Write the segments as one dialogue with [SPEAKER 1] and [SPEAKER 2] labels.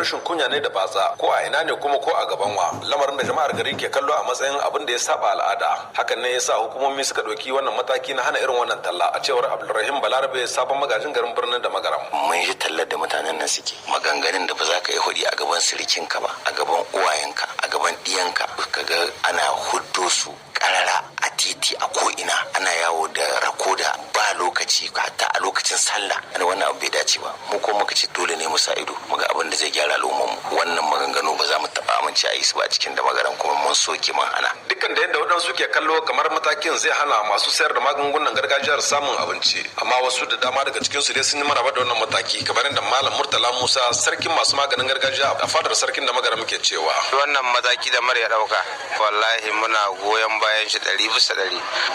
[SPEAKER 1] Rashin kunya ne da batsa, ko a ina ne kuma ko a gaban wa, lamarin da jama'ar gari ke kallo a matsayin abin da ya saba al'ada. Hakan ne yasa hukumomi suka ɗauki wannan mataki na hana irin wannan talla, a cewar Abdulrahim Balarabe, sabon magajin garin birnin da Magaram.
[SPEAKER 2] Mun ji tallar da mutanen nan suke, maganganun da ba za ka yi hudi a gaban sirikinka ba, a gaban uwayenka, a gaban ɗiyanka. Kaga ana huddo su karara a titi, a ko'ina ana yawo da rakoda, ba lokaci, hatta a lokacin sallah ana wannan abu bai dace ba. Mu ko muka ce dole ne mu sa ido mu ga abin da zai gyara al'ummar mu. Wannan maganganu ba za mu taba amince a yi su ba cikin da Magaran, kuma mun soke, mun hana.
[SPEAKER 1] Dukkan da yadda waɗansu ke kallo kamar matakin zai hana masu sayar da magungunan gargajiyar samun abinci, amma wasu da dama daga cikin su dai sun yi maraba da wannan mataki, kamar yadda Malam Murtala Musa, sarkin masu maganin gargajiya a fadar sarkin da Magaram, ke cewa.
[SPEAKER 3] Wannan mataki da mara ya dauka, wallahi muna goyon bayan shi 100%.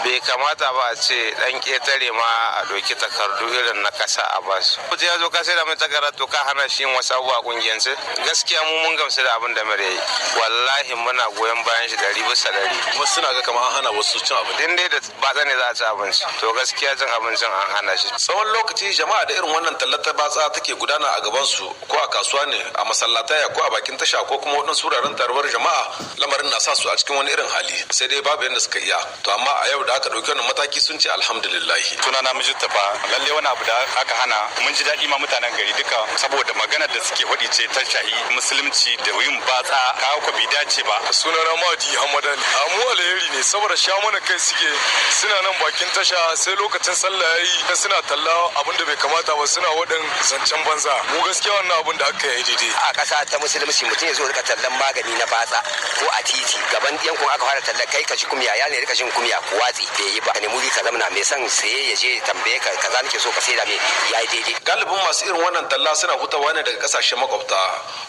[SPEAKER 3] Bai kamata ba a ce dan ketare ma a ɗauki takardu irin na kasa a basu. Mutum ya zo ka sai da mai takarda, to ka hana shi yin wasu abubuwa kungiyance. Gaskiya mu mun gamsu da abin da mara yi, wallahi muna goyon bayan shi 100%.
[SPEAKER 1] Wasu suna ga kamar an hana wasu cin abinci.
[SPEAKER 3] Din dai da batsa ne za a ci abinci, to gaskiya cin abincin an hana shi.
[SPEAKER 1] Tsawon lokaci jama'a da irin wannan tallar batsa take gudana a gaban su, ko a kasuwa ne, a masallataya, ko a bakin tasha, ko kuma waɗansu wuraren taruwar jama'a, lamarin na sa su a cikin wani irin hali, sai dai babu yadda suka iya. To amma a yau da aka ɗauki wannan mataki, sun ce alhamdulillahi.
[SPEAKER 4] Sunana Mijitafa. Lalle wani abu da aka hana, mun ji daɗi ma mutanen gari duka, saboda maganar da suke faɗi ce ta shahi musulunci da yin batsa, kawo ko bai dace ba.
[SPEAKER 5] Sunana Madi Hamadan. Mu alheri ne, saboda sha mana kai suke, suna nan bakin tasha, sai lokacin sallah yayi suna talla abin da bai kamata ba, suna waɗin zancen banza. Mu gaskiya wannan abin da aka yi daidai.
[SPEAKER 6] A ƙasa ta musulunci, mutum ya zo rika tallan magani na batsa ko a titi gaban yankun aka fara tallan, kai ka ji kumya, ya ne rika jin kumya, ku watsi, bai yi ba. Ka nemi ka zamana, mai son saye ya je tambaye ka, kaza nake so ka saida me, yayi daidai.
[SPEAKER 1] Galibin masu irin wannan talla suna hutawa ne daga kasashen makwabta,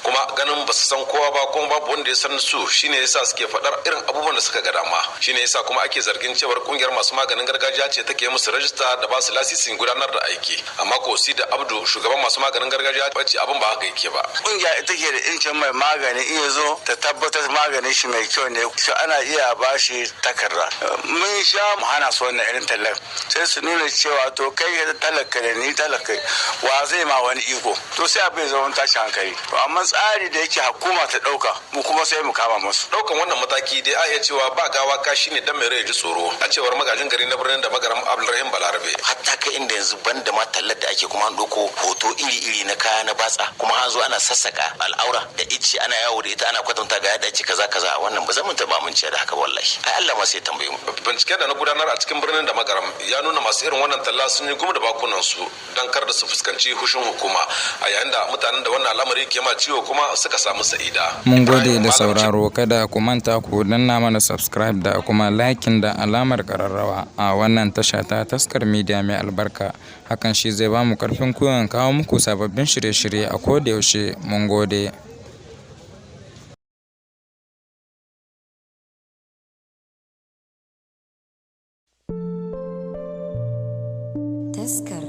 [SPEAKER 1] kuma ganin ba su san kowa ba kuma babu wanda ya san su, shine yasa suke faɗar irin abubuwan da suka ga dama. Shine yasa kuma ake zargin cewar kungiyar masu maganin gargajiya ce take musu rajista da ba su lasisin gudanar da aiki. Amma ko da Abdu, shugaban masu maganin gargajiya, bace abin ba haka yake ba.
[SPEAKER 7] Kungiya ita ke da incin mai magani iya zo ta tabbatar maganin shi mai kyau ne, shi ana iya ba shi takarda. Mun sha mu hana su wannan irin tallar, sai su nuna cewa to kai talaka da ni talaka, wa zai ma wani iko? To sai abin zama tashi hankali. To amma tsari da yake hukuma ta dauka, mu kuma sai mu kama musu.
[SPEAKER 1] Daukan wannan mataki dai a iya cewa ba gawa kashi ne dan mai rai ji tsoro, a cewar magajin gari na birnin da Magaram, Abdulrahim Balarabe.
[SPEAKER 2] Hatta kai inda yanzu banda ma tallar da ake, kuma an ɗauko hoto iri-iri na kaya na batsa, kuma an zo ana sassaka al'aura da icce, ana yawo da ita, ana kwatanta ga yadda ake kaza kaza. Wannan ba za mu taɓa amincewa da haka, wallahi. Ai Allah ma sai tambaye mu.
[SPEAKER 1] Binciken da na gudanar a cikin birnin da Magaram ya nuna masu irin wannan talla sun yi gum da bakunan su don kar da su fuskanci hushin hukuma, a yayin da mutanen da wannan al'amari ke ma ciwo kuma suka samu sa'ida.
[SPEAKER 8] Mun gode da sauraro. Kada ku manta ku danna mana subscribe da kuma liking da alamar kararrawa a wannan tasha ta Taskar Media mai albarka. Hakan shi zai ba mu karfin gwiwan kawo muku sababbin shirye-shirye a koda yaushe. Mun gode.
[SPEAKER 9] Taskar